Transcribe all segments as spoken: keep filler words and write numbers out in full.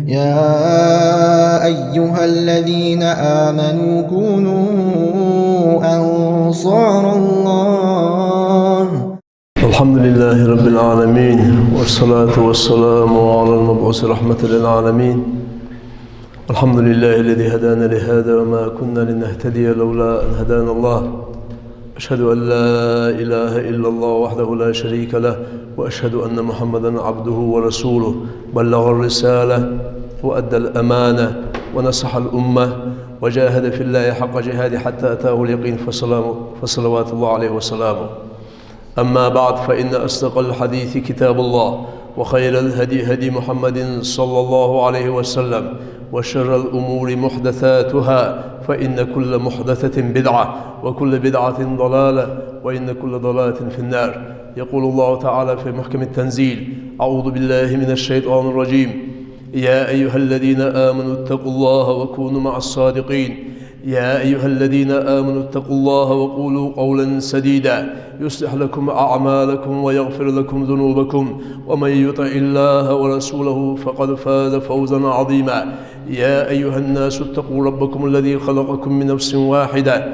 يا أيها الذين آمنوا كونوا أنصار الله. الحمد لله رب العالمين، والصلاة والسلام على المبعوث رحمة للعالمين. الحمد لله الذي هدانا لهذا وما كنا لنهتدي لولا أن هدانا الله. أشهد أن لا إله إلا الله وحده لا شريك له، وأشهد أن محمدا عبده ورسوله، بلغ الرسالة وأدى الأمانة ونصح الأمة وجاهد في الله حق جهاده حتى أتاه اليقين، فسلام-، فصلوات الله عليه وسلامه. أما بعد، فإن أصدق الحديث كتاب الله، وخير الهدي هدي محمد صلى الله عليه وسلم، وشر الأمور محدثاتها، فإن كل محدثة بدعة، وكل بدعة ضلالة، وإن كل ضلالة في النار. يقول الله تعالى في محكم التنزيل: أعوذ بالله من الشيطان الرجيم. يا أيها الذين آمنوا اتقوا الله وكونوا مع الصادقين. يا أيها الذين آمنوا اتقوا الله وقولوا قولا سديدا يصلح لكم أعمالكم ويغفر لكم ذنوبكم ومن يطع الله ورسوله فقد فاز فوزا عظيما. يا أيها الناس اتقوا ربكم الذي خلقكم من نفس واحدة.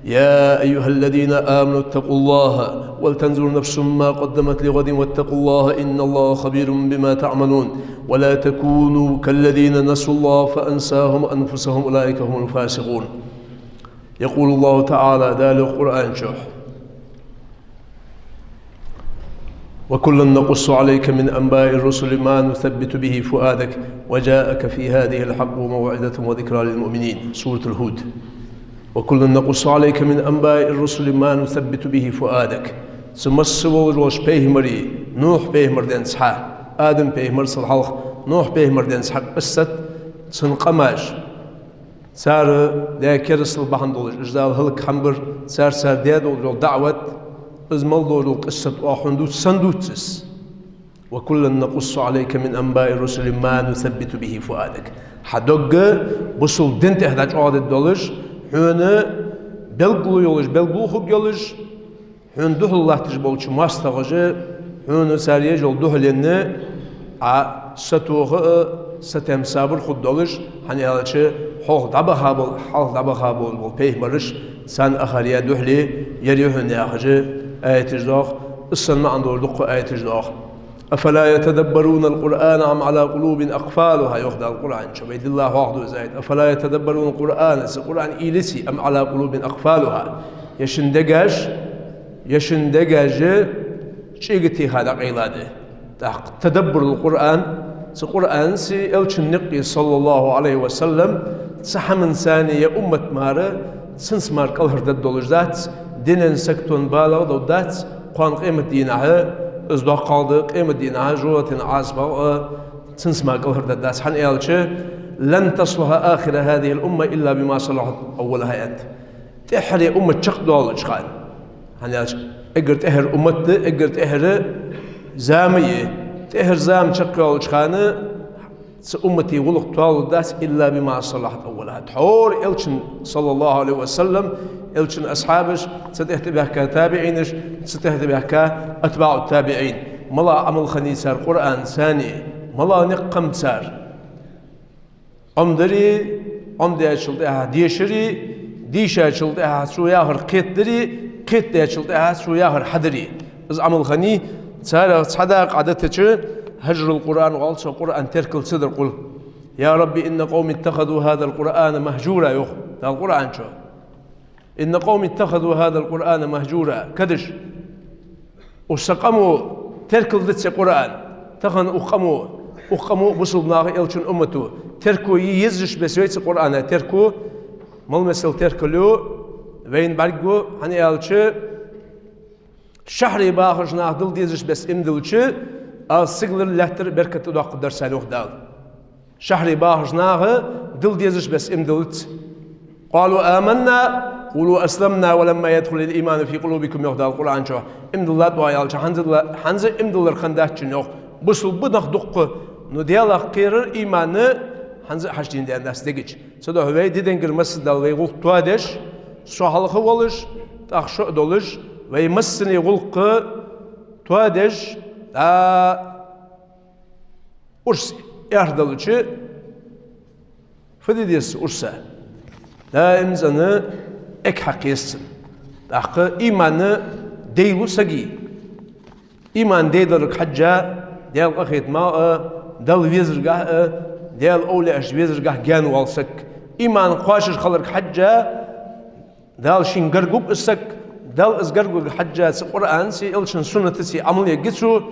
يا أيها الذين آمنوا اتقوا الله ولتنظر نفس ما قدمت لغد واتقوا الله إن الله خبير بما تعملون. ولا تكونوا كالذين نسوا الله فأنساهم أنفسهم أولئك هم الفاسقون. يقول الله تعالى, Дала йоах Къуръан чу: وكلا نقص عليك من أنباء الرسل ما نثبت به فؤادك وجاءك في هذه الحق وموعظة وذكرى للمؤمنين. سورة الهود. وكلا نقص عليك من أنباء الرسل ما نثبت به فؤادك. Цу масса волаш волча пайхамарий, Нухь пайхамар денз хьа, Адам пайхамарал хьалха Нухь пайхамар денз хьа къиссат, цун къамаш, цар даь керастал бахьан долаш, уж Дала хӀалак хьабар, цар, цар даь долаш дола даӀват, из мел долаш дола къиссат оаха хьона дувц, сенна дувц из. وكلا نقص عليك من أنباء الرسل ما نثبت به فؤادك. Хьа дог бусалба дина тӀа дӀачӀоагӀдергдолаш, хьона белгало йолаш, белгало хургйолаш, хьона духьал латташ болча моастагӀаша, хьона цар еш йола духьале Ӏа сатоха а, сатем сабар хургдолаш, хӀана аьлча хьалха дӀабаха бола, хьалха дӀабаха бола, бола пайхамараш, царна ахар яь духьале, ер я хьона яхаш аяташ доагӀа, из санна маӀан долаш дуккха аяташ доагӀа. أفلا يتدبرون القرآن أم على قلوب أقفالها, йоах Дала Къуръан чу. Вай дилла хьоахаду из аят. أفلا يتدبرون القرآن, цу Къуръан уйла-кх, أم على قلوب أقفالها. Е шун дегаш, е шун дегаш чӀегатеха дӀакъайлад. ТӀаккха تدبر القرآن, цу Къуръанца, Элчан никъе, صلى الله عليه وسلم, цу хӀаманца ер уммат мара, цунца мара кӀалхардергдолаш дац, дунен саготен балагӀа долаш дац, кхоана къематдийнахьа, из доккхагӀа да, къематдийнахьа, жожагӀатен Ӏазапах а цунца мара кӀалхардергдац, хӀана аьлча: لن تصلح آخر هذه الأمة إلا بما صلحت أولها, аьннад. ТӀеххьара уммат чакхдоалача хана, хӀана аьлча эггара тӀеххьара уммат да, эггара тӀеххьара зама я, тӀеххьара зама чакхйоалача хана цу уммата гӀулакх тоалургдац, إلا بما صلحت أولها. Тхьовра Элчан, صلى الله عليه وسلم, Элчан асхьабаш, цу тӀехьа тӀабаьхка табиӀинаш, цу тӀехьа тӀабаьхка أتباع التابعين. МалагӀа Ӏамал хиннай цар Къуръанца, малагӀа никъ хиннаб цар. Ӏомадари, Ӏомадаьчул тӀехьагӀа дешари, дийшачул тӀехьагӀа цо яхар кхетадари, кхетадаьчул тӀехьагӀа цо яхар хьадари. Из Ӏамал хиннай царех. Цхьа дакъа Ӏадатача, هجر القرآن оал цох, Къуръан теркал ца дар къулла. يا رب إن قومي اتخذوا هذا القرآن مهجورا, йоах Дала Къуръан чу. إن قومي اتخذوا هذا القرآن مهجورا. Кадаш, укх са къамо теркал даьд ер Къуръан. Тахан укх къамо, укх къамо, бусалба наха, Элчан уммато терко е езаш беса вай цу Къуръана терко, мел мисал теркал ю вайна бӀаргаго, хӀана аьлча шахьаре бахаш нах дилла дезаш беса иман диллача, аз сигалара лаьттара беркат тӀадоаккхаргдар царна, йоах Дала. Шахьаре бахаш наха дилла дезаш беса иман диллац. قالوا آمنا، قولوا أسلمنا ولما يدخل الإيمان في قلوبكم, йоах Дала Къуръан чу. Иман диллад оаха аьлча, хӀанз а, хӀанз а иман диллар хиннадац шун, йоах. Бусалба ба нах дукха, но Далах кхерар, иман хӀанз а хьачудена даьннадац дега чу. Цудухьа вай диденгара массадола вай гӀулакх тоадеш, со хьалха волаш, тӀаккха шо а долаш, вай массане гӀулакх тоадеш, дӀа урс Эхь далча, фу де деза урса? Даим цӀена эггара хьакъ еза цун. ТӀаккха иман дайла сага. Иман дайдаларга хьежжа, Даьла къахетамах а, Далла везаргахьа а, Даьла овлияашта везаргахьа гаьна вола саг. Иман кхоачаш хиларга хьежжа, Дала шийна гарга вуг из саг, Далла из гарга вига хьежжа, цу Къуръанацеи Элчан суннатацеи Ӏамал ергья цо,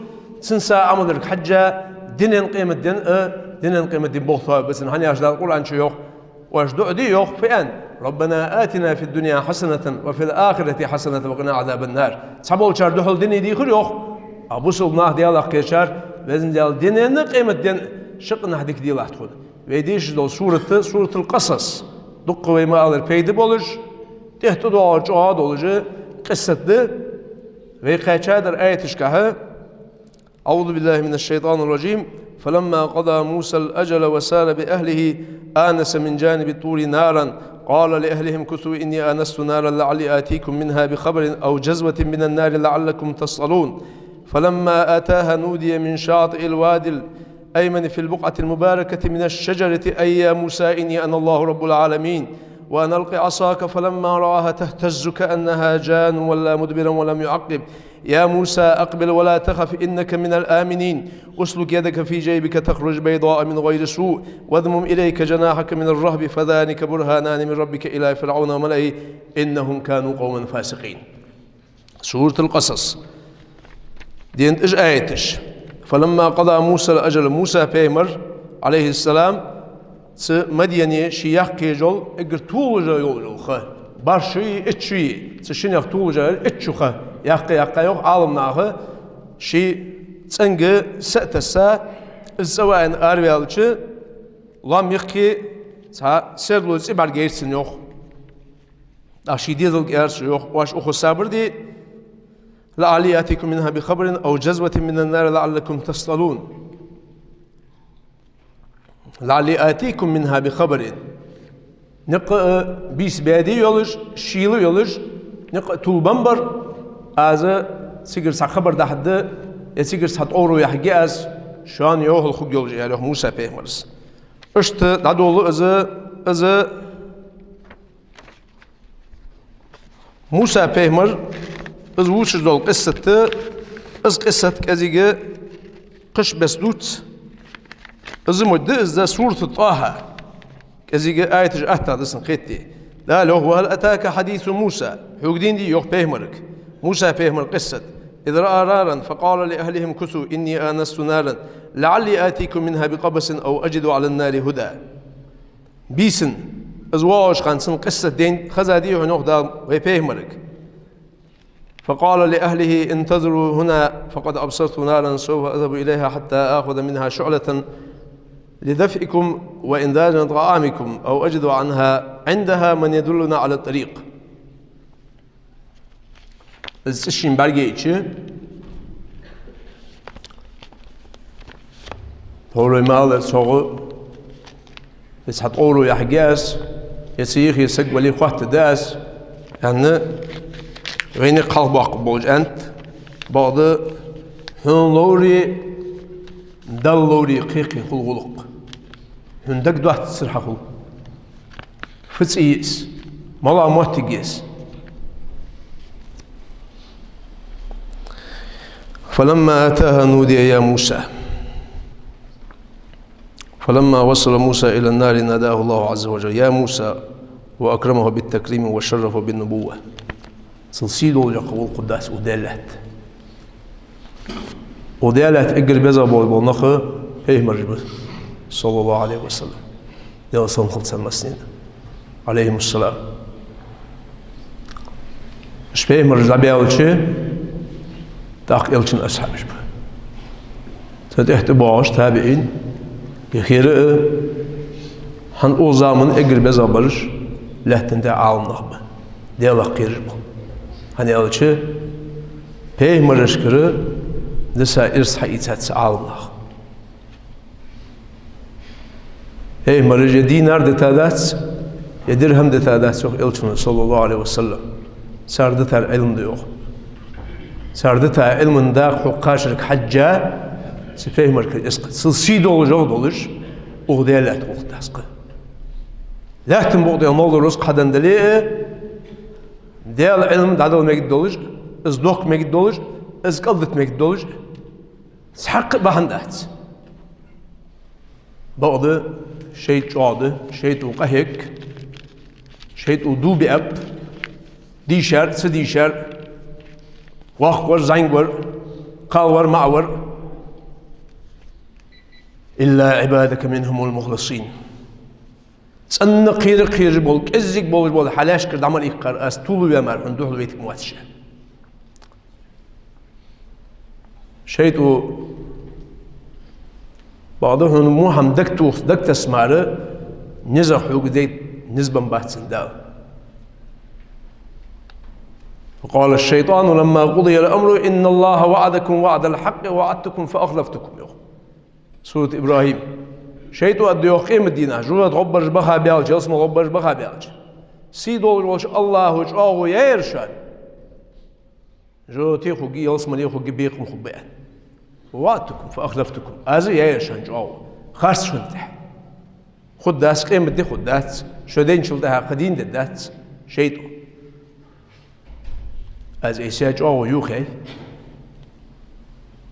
цунца Ӏамал дарга хьежжа, дунен къематден а, дунен къематден болх тоабергба цунна. ХӀана аьлча Дала Къуръан чу йоах, оаш дуӀа де йоах, фу аьнна: «ربنا آتنا في الدنيا حسنة وفي الآخرة حسنة وقنا عذاب النار». Цхьаболчар духьал дуне дийхар йоах, а бусалба нах, Даьлах кхерачар: Веза Даьла, дунен а, къематден а шаккхе дика делахь тхона. Вай дешаш дола сурат, Суратуль-Къасас. Дукха вай ма аллара пайда болаш, тӀехьа тӀадоагӀар чӀоагӀа долаш къиссат да. Вай кхаьчадар аяташкахьа: أعوذ بالله من الشيطان الرجيم. فلما قضى موسى الأجل وسار بأهله آنس من جانب الطور نارا قال لأهله امكثوا إني آنست نارا لعلي آتيكم منها بخبر أو جذوة من النار لعلكم تصطلون. فلما أتاها نودي من شاطئ الوادي الأيمن في البقعة المباركة من الشجرة أي يا موسى إني أنا الله رب العالمين وأن ألق عصاك فلما رآها تهتز كأنها جان ولى مدبرا ولم يعقب يا موسى أقبل ولا تخف إنك من الآمنين اسلك يدك في جيبك تخرج بيضاء من غير سوء واضمم إليك جناحك من الرهب فذلك برهانان من ربك إلى فرعون وملئه إنهم كانوا قوما فاسقين. Суратуль-Къасас. Дийнат иш аяташ. فلما قضى موسى الأجل, Муса пайхамар, Ӏалайхи ссалам, цу Мадьяне ше яккха езаш йола, эггара толаш йола ха. БӀарг шу йий, итт шу йий, цу шиннех толаш йола итт шу ха яккха, яккха йоах Ӏаламнаха, ше цӀенга са а тесса, из цӀа ваьнна араваьлча, лоам юххе цхьа сердалу цӀи бӀаргаяйра цунна йоах. ТӀаккха ший дезалга аьлар цо йоах: оаш укхаза сабар де, لعلي آتيكم منها بخبر أو جذوة من النار لعلكم تصطلون. لعلي آتيكم منها بخبر. Никъ а бийса баьде йолаш, шийла йолаш, никъ а тувлабенна бар, аз цигара цхьа хабар дахьаргда, е цигара цхьа тӀовра яхьаргья аз, шоана йовхал хургйолаш, аьлар йоах Муса пайхамара. Иштта дӀадолалу из, из Муса пайхамар, из вувцаш дола къиссат, из къиссат кӀезига кхыча беса дувц. Из мо да из да Сурату ТӀахьа. КӀезига аяташ атта да цун кхетаде. Дала йоах: وهل أتاك حديث موسى. Хьога дийна дий йоах пайхамарга Муса пайхамара къиссат. إذ رأى نارا فقال لأهله امكثوا إني آنست نارا لعلي آتيكم منها بقبس أو أجد على النار هدى. Бийсан, из воагӀаш хана цун къиссат дийна, хезадий хьона йоах Дала вай пайхамарга. فقال لأهله انتظروا هنا فقد أبصرت نارا سوف أذهب إليها حتى آخذ منها شعلة لدفئكم وإنذارا لطعامكم أو أجد عنها عندها من يدلنا على الطريق. Из цӀи шийна бӀаргаяйча, тхьовра вай ма аллара, цогӀа, е цхьа тӀовра яхьаргья аз, е цу юхе саг вале хоаттаргда аз, аьнна, вайна кхалхабоаккхаргболаш аьннад, бакъда хьона ловре, Далла ловре кхы-кхы хул гӀулакх. Хьона дагадоаццар хьахул. Фу цӀи я из? МалагӀа моттиг я из? فلما أتاها نودي يا موسى. فلما وصل موسى إلى النار ناداه الله عز وجل يا موسى وأكرمه بالتكريم وشرفه بالنبوة. Цул сий долча гӀулакхаца укх Даьла лаьтта. Укх Даьла лаьтта эггара беза бола, бола нах пайхамараш ба, صلى الله عليه وسلم. Даьла салам хилда царна массанена, عليهم السلام. Уж пайхамараш дӀабаьлча, тӀаккха Элчан асхьабаш ба. Цул тӀехьа тӀабоагӀаш табиӀин, е хӀара а, хӀанз укх заман эггара беза бараш лаьттан тӀа Ӏаламнах ба, Даьлах кхераш ба. ХӀана аьлча, пайхамарашкара диса ирс хьаийцад цу Ӏаламнаха. Пайхамараш е динар дита дац, е дирхӀам дита дац, йоах Элчано, صلى الله عليه وسلم. Цар дитар Ӏилма да, йоах. Цар дита Ӏилман дакъа хьо кхачарга хьежжа, цу пайхамарашкара эскха. Цул сий долаш, йоах, долаш, Укх Даьла лаьтта гӀулакх дац-кх. Лаьттан букъа тӀа мел дола рузкъа хьаденна дале а, Даьла Ӏилма дӀадала мегаш долаш, из дохка мегаш долаш, из кӀалдита мегаш долаш, цхьаккха а бахьан дац. Бакъда шайтӀа чӀоагӀа да, шайтӀо къахьег, шайтӀо дув биаб, дийшар, ца дийшар, воккхавар, зӀамигвар, кхалвар, маӀавар. «إلا عبادك منهم المخلصين». ЦӀенна кхера-кхераш бола, кӀеззига болаш бола хьа лаьшкара дӀа мара иккхар, аз тувлаваь мара хьона духьал вайтаргвоацаш. ШайтӀо, бакъда хьона во хӀама дагатох-, дагатесса мара, низах хьога дайта низ беннабац цун Дала. «وقال الشيطان لما قضي الأمر إن الله وعدكم وعد الحق ووعدتكم فأخلفتكم», йоах. Сурат ИбрахӀим. ШайтӀо аргда, йоах, къематдийнахьа, жожагӀате гӀоргбараш баха баьлча, ялсмале гӀоргбараш баха баьлча: «Сий долаш волча АллахӀо чӀоагӀо яьяр шоана жожагӀате хургья, ялсмале хургья, бекхам хургба», аьнна. «ووعدتكم فأخلفتكم». Аз а яьяр шоана чӀоагӀо. Харц шоана тӀехьа. Хургдац, къематди хургдац, шо дайначул тӀехьагӀа кхы дийна дергдац, шайтӀо. Аз айса чӀоагӀо йохаяьй.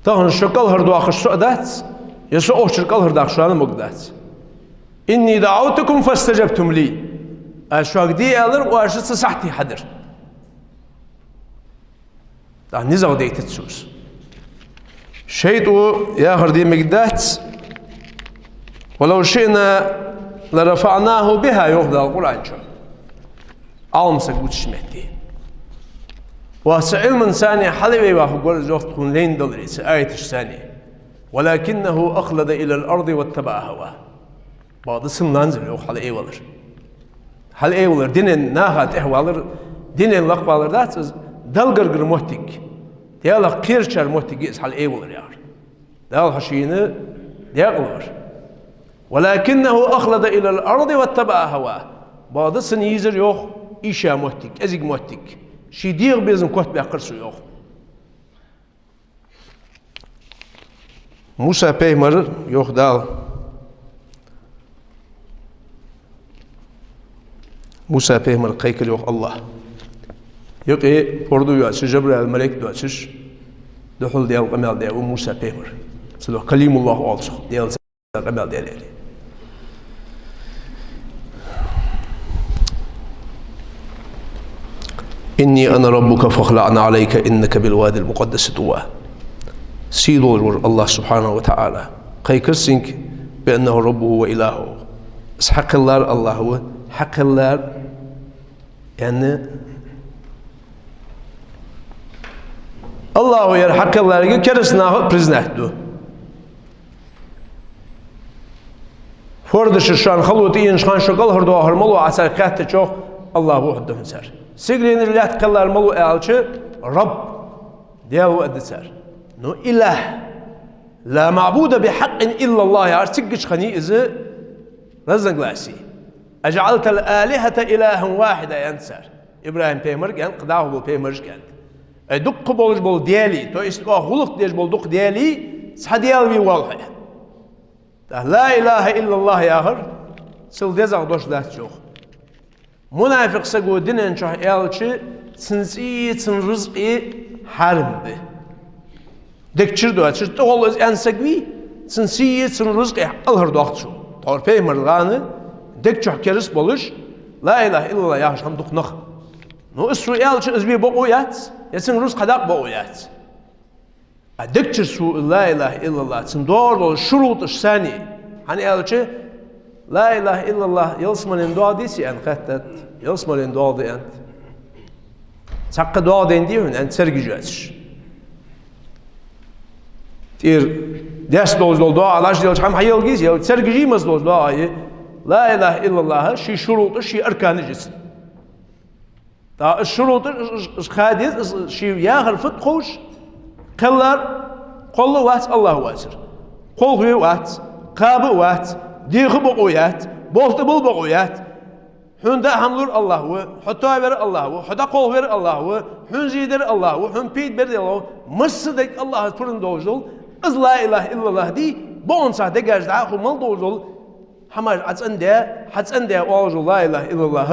Тахан шо кӀалхардоаккхаш со а дац, е со укх чура кӀалхардаккха шоана а могаргдац. «إني دعوتكم فاستجبتم لي». Аз шуга де аьлар, оаш ца сахьте хьадир. ТӀаккха низагӀа дайтац цо из. ШайтӀо яхар де мегаш дац: «ولو شئنا لرفعناه بها», йоах Дала Къуръан чу. Ӏалам саг вувцача метте. Ва цу Ӏилманца хьалвайваь хургвар из, йоах, тхона лайна даларе, цу аяташца. «ولكنه أخلد إلى الأرض واتبع هواه». Бакъда цун ланзар, йоах, хьалаайвалар. Хьалаайвалар, дунен наха тӀехвалар, дунен лакхвалар дац из, Далла гаргара моттиг, Даьлах кхерачара моттиг я из хьалаайвалар яхар. Дала хьо шийна декъалвар. «ولكنه أخلد إلى الأرض واتبع هواه». Бакъда цунна йийзар, йоах, ийша моттиг, кӀезига моттиг. Ший дегӀа безам котбаьккхар цо, йоах. Муса пайхамар, йоах Дала. Муса пайхамарга кхайкар, йоах, АллахӀа. Юкъе форда йоацаш, Жабраил малейк доацаш, духьал Даьла къамаьл даь ва Муса пайхамар. Цудухьа Калимуллахь оал цох, Даьла цӀи къамаьл даь лерий. «إني أنا ربك فاخلع نعليك إنك بالواد المقدس طوى». Сий долаш вола АллахӀ سبحانه وتعالى кхайкар цунга: «بأنه ربه وإلهه». Из хьакхеллар АллахӀ ва, хьакхеллар, яъни, АллахӀ ва ер хьакхелларга кераста наха а признать ду. Форда чу шоана хало тӀаенача хана шо кӀалхардоахар малув Ӏа царга хаьттача, АллахӀ ва аргда хьона цар. Сигаленаш, лаьтта кхеллар малув аьлча, Рабб, Даьла ва аргда цар. Ну, илахӀ, «لا معبود بحق إلا الله» яхар цигача хана из разногласи. «أجعلت الآلهة إلها واحدا», аьннад цар. ИбрахӀим пайхамарга аьннад, кхы дӀахо бола пайхамарашка аьннад. Ай, дукха болаш бола даьлий, то есть оаха гӀулакх деш бола дукха даьлий, цхьа Даьла ве воалл хьо, аьнна. ТӀаккха «لا إله إلا الله» яхар цул дезагӀа дош дац, йоах. Мунафикъ саго дунен чу аьлча, цун цӀийи цун рузкъеи хьарам да. Дег чура доацаш, тӀагӀолла из аьнна саг вий, цун цӀийи цун рузкъеи кӀалхардоах цо. Тхьовра пайхамара гӀана дег чу кераста болаш, «لا إله إلا الله» яхаш хинна дукха нах. Ну, из цо аьлча, из ве бокъо яц, е цун рузкъа хьадаккха бокъо яц. А дег чура цо из «لا إله إلا الله», цун доагӀаш дола шурутӀаш санна, хӀана аьлча, «لا إله إلا الله» ялсмален доагӀа деций аьнна хаьттад, ялсмален доагӀа да аьннад. Цхьаккха доагӀа дайна дий хьона аьнна, царгаш йоацаш. ТӀера даьсса долаш дола доагӀа лаш делча хӀама хьаелгийс, е царгаш йий масса долаш доагӀа, е «لا إله إلا الله» ший шурутӀаш, ший арканаш я цун. ТӀаккха из шурутӀаш, из, из, из ха деза, из, из ший яхар фуд ховш, кхеллар, кхолла а вац АллахӀ воацар. Кхолхаве а вац, кхаба а вац, деха бокъо яц, болх тӀабилла бокъо яц. Хьона даа хӀама лур АллахӀ ва, хьо тоавер АллахӀ ва, хьо дӀакхолхавер АллахӀ ва, хьона зе дер АллахӀ ва, хьона пайда бер АллахӀ ва, массадерг АллахӀаца пурам долаш дола, из «لا إله إلا الله» дий, бокъонца дегаш дӀахо мел долаш дола, хӀамаш Ӏа цӀенде, хьа цӀенде оалаш ва لا إله إلا الله.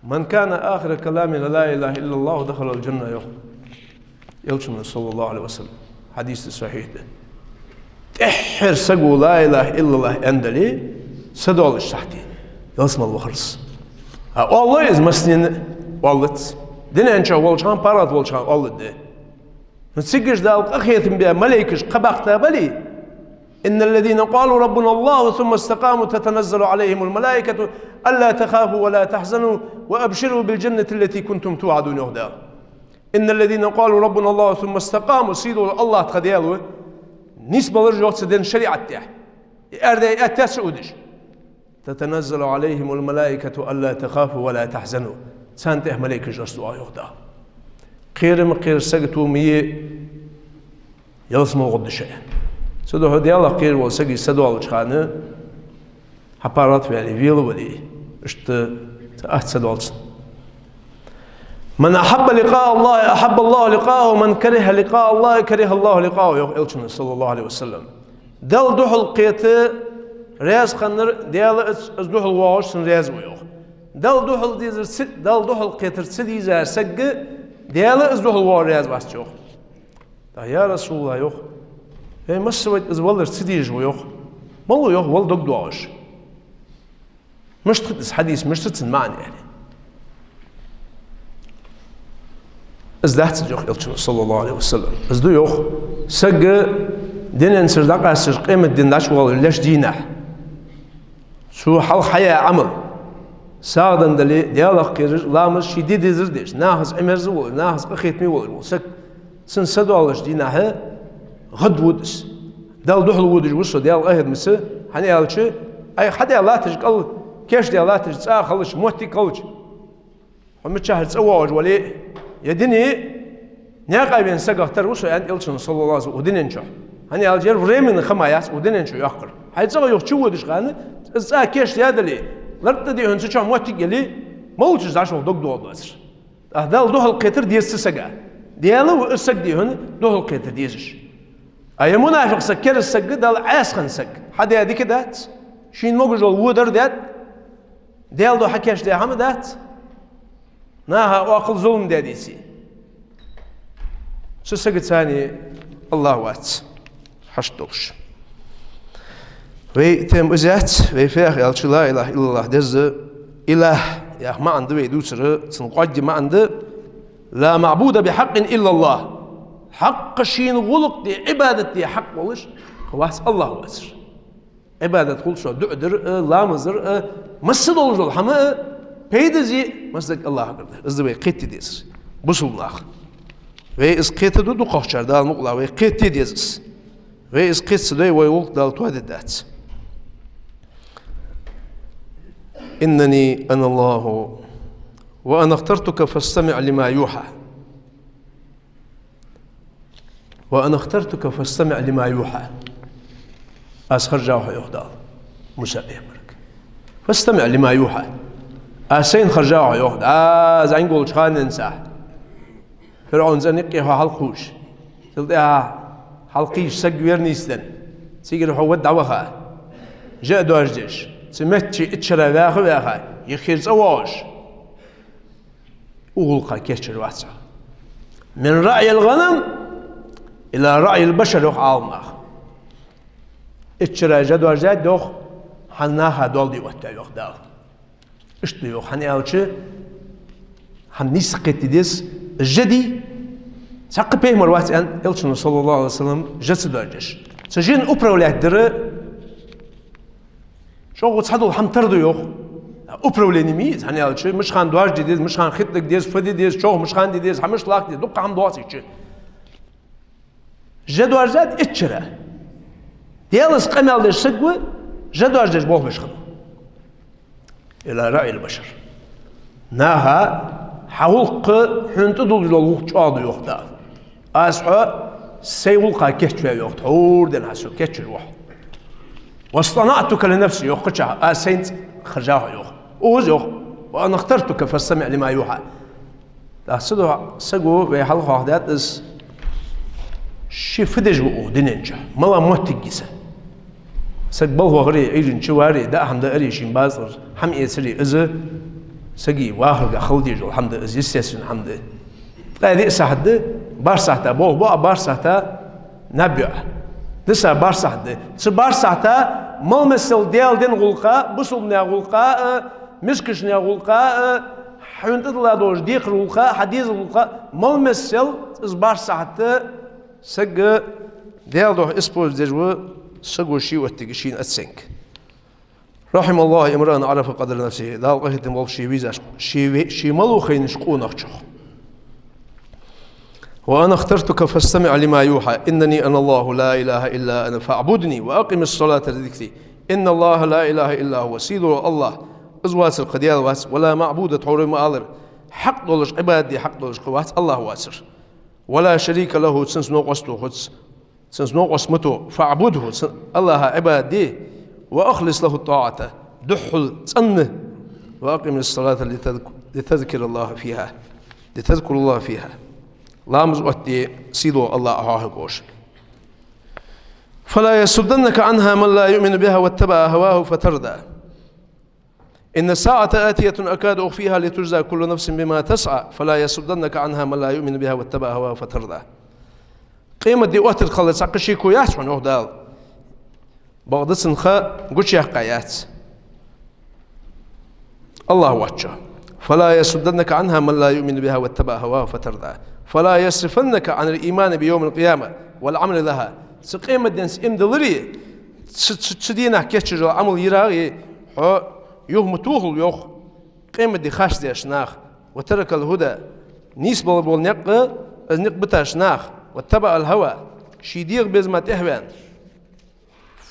من كان آخر كلامه لا إله إلا الله دخل الجنة, йоах Элчано, صلى الله عليه وسلم. Хьадис да сахьихь да. ТӀеххьара саго لا إله إلا الله аьнна дале, садоалаш сахьте, ялсмала вахар из. А оалаш из массанена оалац. Дунен чу волча хана, паргӀата волча хана оалаш да. Ну, цигаш Дала къахетам бе малейкаш кхаъ баккха бале: إن الذين قالوا ربنا الله ثم استقاموا تتنزل عليهم الملائكة ألا تخافوا ولا تحزنوا وأبشروا بالجنة التي كنتم توعدون, йоах Дала. إن الذين قالوا ربنا الله ثم استقاموا, сийдола АллахӀ тха Даьла ва, нийсбелар, йоах, цу дина шариӀата тӀа, и аьрда, и аьттув ца удаш. تتنزل عليهم الملائكة ألا تخافوا ولا تحزنوا. Царна тӀа малейкаш гӀерз ду, йоах Дала. Кхера ма кхера саг, тӀом ма е, ялсмала гӀоргда шо. Цудухьа Даьлах кхера вола саг садоалача хана, хьа паргӀата вале, вела вале, иштта ца ат садоалаш. من أحب لقاء الله أحب الله لقاءه ومن كره لقاء الله كره الله لقاءه, йоах Элчано, صلى الله عليه وسلم. Далла духьал кхета раьза хиннар, Даьла из, из духьал воагӀаш санна раьза ва, йоах. Далла духьал дезар ца, Далла духьал кхетар ца дезача сага Даьла из духьал воагӀар раьза вац, йоах. ТӀаккха: «Я РасулаллахӀ, — йоах, — вай массавай из валар ца дезаш ва, — йоах. — Малав, — йоах, — вала дог доагӀаш?» Мишта хет из хьадис, мишта цун маӀан, яӀни? Из дац из, йоах Элчано, صلى الله عليه وسلم. Из да, йоах, саг дунен чура дӀакъаьсташ, къематдийнахьа дӀачувоалаш леча дийнахьа, цо хьалха хьаяь Ӏамал, сагӀа дале, Даьлах кхераш, ламаз ший де дезар деш, нахаца Ӏимерза волаш, нахаца къахетаме волаш вола саг, цун садоалача дийнахьа гӀадвода из. Далла духьал водаш ва со, Даьла къахетамца, хӀана аьлча, Ӏайха хьадаь латташ кӀал, кийчдаь латташ цӀа хилча, моттиг хилча, хьо мичахьара цӀавоагӀаш вале а, е дуне наькъа вена сагах тара ва со, аьннад Элчано, صلى الله عليه وسلم, укх дунен чу. ХӀана аьлча ер временни хӀама яц укх дунен чу йоаккхар. Хьай цӀагӀа юха чуводаш хана, из цӀа кийчдаь дале, лартӀаде хьона цу чу моттиг яле, малав цу чу дӀачувоалаш дог доагӀаргдоацар. ТӀаккха Далла духьал кхетар деза цу сага. Даьла ва из саг, дий хьона, духьал кхетар дезаш. А е мунафикъ саг, кераста саг, Далла Ӏаьса хинна саг, хьадаь дика дац, шийна могаш дола во дар даьд, Даьла духьа кийчдаь хӀама дац, наха оакхал зулам даь деце, цу сагаца цхьана АллахӀ вац хьашт долаш. Вай тема из яц, вай фу яхар аьлча, لا إله إلا الله деза, илахӀ яха маӀан да вай дувцар, цун кӀоарга маӀан да: لا معبود بحق إلا الله. Хьакъ шийна гӀулакх де, Ӏибадат де хьакъ волаш кхы вац АллахӀ воацар. Ӏибадат хул шоана дуӀа дар а, ламаз дар а, масса долаш дола хӀама а, пайда а, массаза АллахӀагара да. Из да вай кхета дезар, бусалба нах. Вай из кхетаду дукхагӀчар, Дала мукъалахь, вай кхета деза из. Вай из кхета ца дой, вай гӀулакх Дала тоадергдац. إنني أنا الله وأنا اخترتك فاستمع لما يوحى. وأنا اخترتك فاستمع لما يوحى. Аз хержав хьо, йоах Дала Муса пайхамарга. فاستمع لما يوحى. Аз сайна хержав хьо, йоах Дала, зӀамига волча хана денз. ФирӀовна цӀен юкъе хьо хьалкхувш, цул тӀехьа хьалкхийча саг вер нийсденна, цигара хьо вада дӀаваха, жа а доаржадеш, цу метте итт шера ваьха а ваьха, юххера цӀавоагӀаш, укх гӀулакха кийчвеш вац хьо. من رعي الغنم إلى رعي البشر, йоах Ӏаламнаха. Итт шера жа доаржадаьд, йоах, хьа наха доал де оттаваь, йоах Дала. Иштта да, йоах, хӀана аьлча, хӀама нийса кхета деза, жа дий, цхьаккха пайхамар вац, аьннад Элчано, صلى الله عليه وسلم, жа ца доаржадеш. Цу жина управлять дар чӀоагӀа цхьа дола хӀама тара да, йоах. Управление ма йий из, хӀана аьлча, мишта хана доаржаде деза, мишта хана хитӀалург деза, фу де деза, човхо мишта хана де деза, хӀама мишта лакха деза, дукха хӀама доагӀа цигача. Жа доаржадаьд итт шера. Даьлаца къамаьл деш саг ва, жа доаржадеш болх беш хиннав. إلى رعي البشر. Наха, хьа гӀулакх, хьона тӀадуллаш дола гӀулакх чӀоагӀа да, йоах Дала. Аз хьо сай гӀулакха кийчваь, йоах, тхьовра денз хьа со кийчвеш ва хьо. واصطنعتك لنفسي, йоах кхычахьа, аз сайна хержав хьо, йоах. Укхаза йоах: وأنا اخترتك فاستمع لما يوحى. ТӀаккха цудухьа саго, вай хьалха хьоахадаьд из, ше фу деш ва укх дунен чу, малагӀа моттиг я са. Саг балха вахаре, Ӏуйранна чу варе, даа хӀама дааре, шийна базар хӀама эцаре, из сага вахарга хила дезаш дола хӀама да, из естественни хӀама да. Ткъаь диъ сахьат да, барх сахьата болх бу Ӏа, барх сахьата наб ю Ӏа. Диса барх сахьат да. Цу барх сахьата мел-мел Даьла дина гӀулакха, бусалба наьха гӀулакха а, мискача наьха гӀулакха а, хьона тӀадилла долча декхарча гӀулакха а, хьа дезача гӀулакха а, мел-мел из барх сахьат саг Даьла духьа использовать деш ва, саго ший оттиг, шийна оценка. رحم الله امرأ عرف قدر نفسه. Дала къахетам болба ший везаш, ший ве-, ший малув хайна къонахчох. وأنا اخترتك فاستمع لما يوحى. إنني أنا الله لا إله إلا أنا فاعبدني وأقم الصلاة لذكري. إن الله لا إله إلا هو. Сийдола АллахӀ, из воацар кхы даьла вац, ولا معبود, тхьовра ма аллара, хьакъ долаш, Ӏибадат де хьакъ долаш кхы вац АллахӀ воацар. ولا شريك له, цунца новкъост тохац, цунца новкъост ма то, فاعبده, цу АллахӀа Ӏибадат де, وأخلص له الطاعة, духхьал цӀена, وأقم الصلاة لتذك-, لتذكر الله فيها, لتذكر الله فيها. Ламаз оттаде, сийдола АллахӀ Ӏа хьоахайкаш. فلا يصدنك عنها من لا يؤمن بها واتبع هواه فتردى. إن الساعة آتية أكاد أخفيها لتجزى كل نفس بما تسعى، فلا يصدنك عنها من لا يؤمن بها واتبع هواه فتردى. Къематди оттаргхилара цхьаккха шеко яц хьона, йоах Дала. Бакъда цун ха гучаяккха яц АллахӀ воацачоа. فلا يصدنك عنها من لا يؤمن بها واتبع هواه فتردى. فلا يصرفنك عن الإيمان بيوم القيامة والعمل لها. Цу къематденца иман дилларе, цу, цу, цу дийнахьа кийчъеш йола Ӏамал йирагӀе хьо юха ма тохалва, йоах, къематди харцдеш нах, وترك الهدى, нийсбала бола никъ, из никъ биташ нах, واتبع الهوى, ший дегӀа безама тӀехьа ваьнна.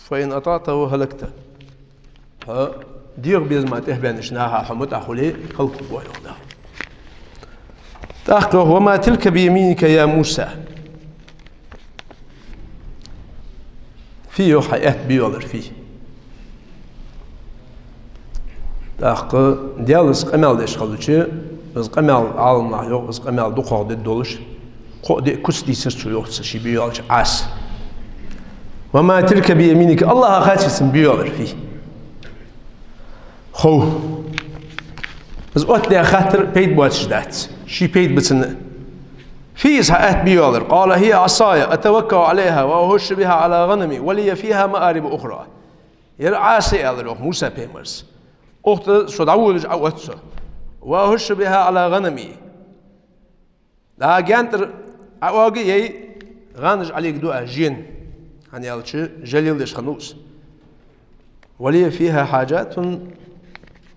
فإن أطعته هلكت. Хьо дегӀа безама тӀехьа баьннача наха хьо мутӀахь хуле, хӀалакву, йоах Дала. ТӀаккха йоах: وما تلك بيمينك يا موسى. Фу я, йоах, хьа аьтта бе йоаллар фу я? ТӀаккха Даьлаца къамаьл деш хилча, из къамаьл, Ӏаламнаха йоах, из къамаьл дукхагӀа де долаш, кхо-диъ куц дийцар цо, йоах, цу ший бе йоаллача Ӏаса. وما تلك بيمينك, АллахӀа хаций цун бе йоаллар фу я? Хов. Из оттадаь хаттар пайда боацаш дац. Ший пайда ба цунна. Фу я из хьа аьтта бе йоаллар? قال هي عصاي أتوكأ عليها وأهش بها على غنمي ولي فيها مآرب أخرى. Ер Ӏаса я, аьлар, йоах, Муса пайхамара. Укх тӀа со дӀаволалуш Ӏоотт со. وأهش بها على غنمي. ДӀа гаьна тӀара Ӏоагай, гӀанаш Ӏолегаду аз жена. ХӀана аьлча, жа леладеш хиннав из. ولي فيها حاجات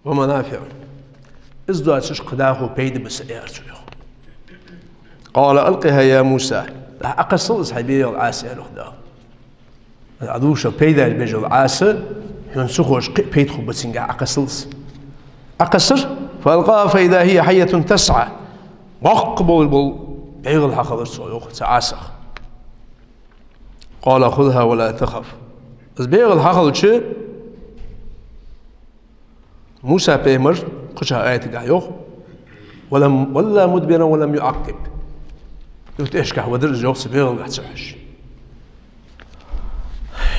ومنافع. Из доацаш кхы дӀахо пайда ба са, аьлар цо, йоах. قال ألقها يا موسى. ДӀа Ӏокхессал из хьа бе йола Ӏаса, аьлар, йоах, Дала. Ӏа дувцаш пайда беш йола Ӏаса, хьона ца ховш кхы а пайда хургба цунгахь, Ӏокхессал из. Ӏокхессар, فألقاها فإذا هي حية تسعى. Боккха болаш бола бегӀал хьахилар цо, йоах, цу Ӏасах. قال خذها ولا تخف. Из бегӀал хьахилча, Муса пайхамар, кхыча аятагахь йоах: ولم-, ولى مدبرا ولم يعقب. Юха тӀехьашкахьа вадар из, йоах, цу бегӀалгахьа ца хьош.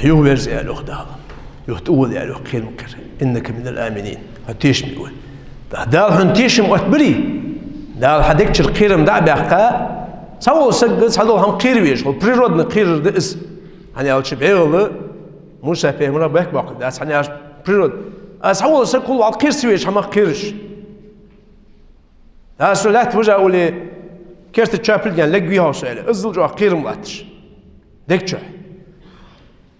Юхаверза, аьлар, йоах, Дала. Юха тӀавола, аьлар, йоах, кхерам кхера. إنك من الآمنين. Хьо тешаме ва. ТӀаккха Дала хьона тешам оттабаре, Дала хьа дег чура кхерам дӀа а баьккха, цхьавола саг цхьадола хӀама кхера везаш, хьо природно кхерар да из. ХӀана аьлча, бегӀал Муса пайхамара бехк боаккхарг дац, хӀана аьлча, природа. Аз цхьавола саг хул валла кхера ца везаш хӀамах кхераш. Аз со лаьтта вижа улле, керта чоапилга легвий хьо со, аьле, иззал чӀоагӀа кхерам латташ дег чу.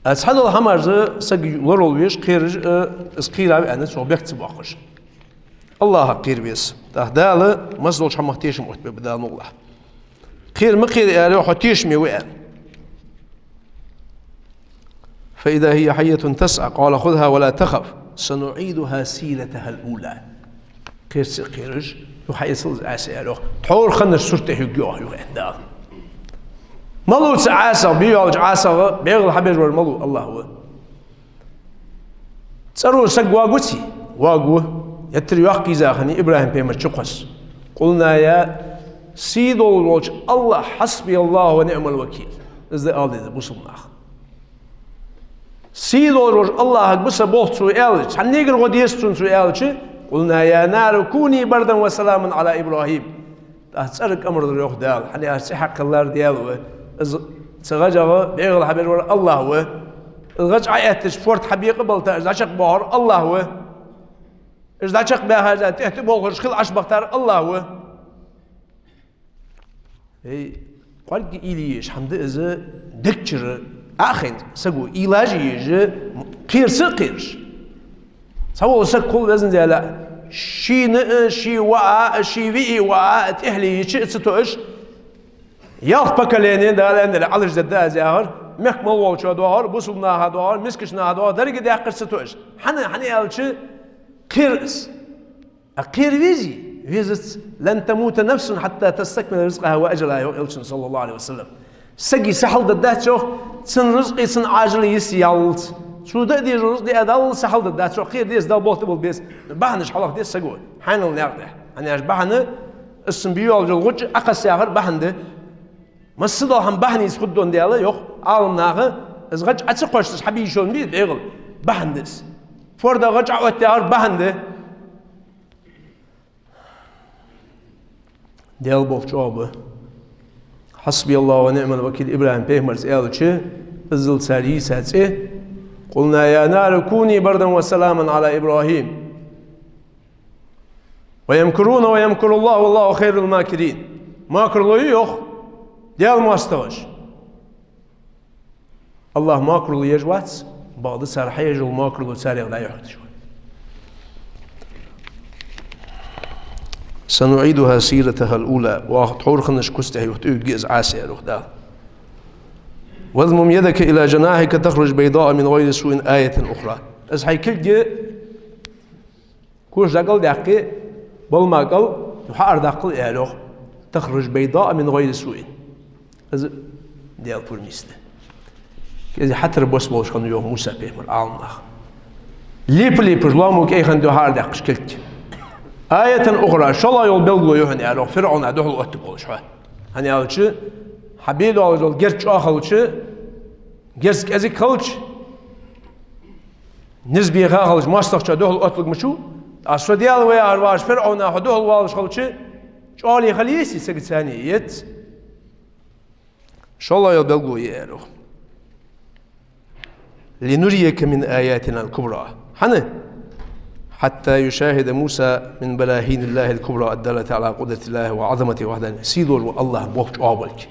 Аз цхьадола хӀамаш саг лоравала везаш, кхераш, э, из кхийрав аьнна, цо бехк ца боаккхаш. АллахӀах кхера веза. ТӀаккха Дала массадолча хӀамах тешам оттабергба Дала мукъалахь. Кхера ма кхера, аьлар, хьо тешаме ва, аьнна. فإذا هي حية تسعى قال خذها ولا تخف سنعيدها سيرتها الأولى. Кхера ца кхераш, юха хьаэцал из Ӏаса, аьлар, йоах. Тхьовра хиннача сурта тӀа хьуг, йоах, юха, аьнна, Дала. Малув цу Ӏасах, бе йоаллача Ӏасах бегӀал хьабеш вар малув? АллахӀ ва. ЦӀаро саг воагаваций? Воагаву. Геттара йоккха йиза хиннай ИбрахӀим пайхамар чукхосса. قلنا يا, сийдола волча АллахӀ, حسبي الله ونعم الوكيل. Из да ала деза бусалба наха. Сий долаш волча АллахӀага ба са болх цо аьлча, цхьаннегара гӀо деза цунна цо аьлча, «قلنا يا نار كوني بردا وسلاما على إبراهيم». ТӀаккха цӀерга амар дар йоах Дала, хӀана аьлча цӀи хьакхеллар Даьла ва. Из цу гӀажагӀа бегӀал хьабеш вар АллахӀ ва. Из гӀаж Ӏоэттача форд хьабекъабалийта, из дӀачакхбоахар АллахӀ ва. Из дӀачакхбаьхача тӀехьа тӀаболхаш хила Ӏочубахийтар АллахӀ ва. Эй, кӀоарга уйла е езаш хӀама да из, дег чура Ӏохайна саго уйлаш е езаш, кхераш а кхераш. Цхьавола саг хул, Везан Даьла, шийна а, ший воӀа а, ший виӀий воӀа а тӀехьале йича а ца тоъаш, ялх поколение, Дала аьннадале, Ӏалашдергда аз яхар, мехка мел волчоа доагӀар, бусалба наха доагӀар, мискача наха доагӀар, деррига даьккхар ца тоъаш. ХӀана, хӀана аьлча, кхер из. А кхера везий? Везац. «لن تموت نفس حتى تستكمل رزقها وأجلها», йоах Элчано, صلى الله عليه وسلم. Сага са хьалдергдац, йоах, цун рузкъи цун Ӏажали йиса яллалца. Цо даа дезаш дола рузкъ диа даллалца са хьалдергдац, йоах, кхера деза, Дала болх тӀабилла беза. Бахьанаш хьалха деза саго, хьаьнала наькъа тӀа. ХӀана аьлча бахьан, из сона бе йоалла йола гӀулакх Ӏокхесса яхар бахьан да. Массадола хӀама бахьанца хургда, Дала, йоах Ӏаламнаха, из гӀаж Ӏо ца кхоачийташ хьабе йиш йолаш ма бий бегӀал, бахьан да из. Форда гӀаж Ӏооттаяр бахьан да. Даьла болх чӀоагӀа ба. «حسبي الله ونعم الوكيل», ИбрахӀим пайхамарца аьлча, иззал цар йийца цӀи: «قلنا يا نار كوني بردا وسلاما على إبراهيم ويمكرون ويمكر الله والله خير الماكرين». Макарлой, йоах, Даьла моастагӀаша. АллахӀ макарло еш вац, бакъда цар хьаеш йола макарло царех дӀайохьийташ ва. «سنعيدها سيرتها الأولى», оаха тхьовра хиннача куц тӀа юха тӀаювргья из Ӏаса, аьлар йоах Дала. «واضمم يدك إلى جناحك تخرج بيضاء من غير سوء آية أخرى». Из хьай кулг коча дӀакӀалдаьккха, балма кӀал хьаарадаккхал, аьлар йоах. «تخرج بيضاء من غير سوء». Из Даьла пурамца да. КӀезига хьатӀара бос болаш хиннав, йоах, Муса пайхамар, Ӏаламнаха. Лепа-лепаш лоамо кӀайханна хьаарадаьккхача кулг. «آية أخرى», шоллагӀа йола белгало я хьона, аьлар йоах, ФирӀавна духьал оттаргболаш хьо. ХӀана аьлча, хьа бе долаш дола герз чӀоагӀа хилча, герз кӀезига хилча, низ беха хилча, моастагӀчоа духьал отталургма чу, а со Даьла ва яхаш вагӀаш ФирӀавна хьо духьал валаш хилча, чӀоагӀа хила езий сага царна? Езац. ШоллагӀа йола белгало я, аьлар йоах. «لنريك من آياتنا الكبرى». ХӀана? «حتى يشاهد موسى من براهين الله الكبرى الدالة على قدرة الله وعظمته ووحدانيته». Сий долаш вола АллахӀа болх чӀоагӀа болга.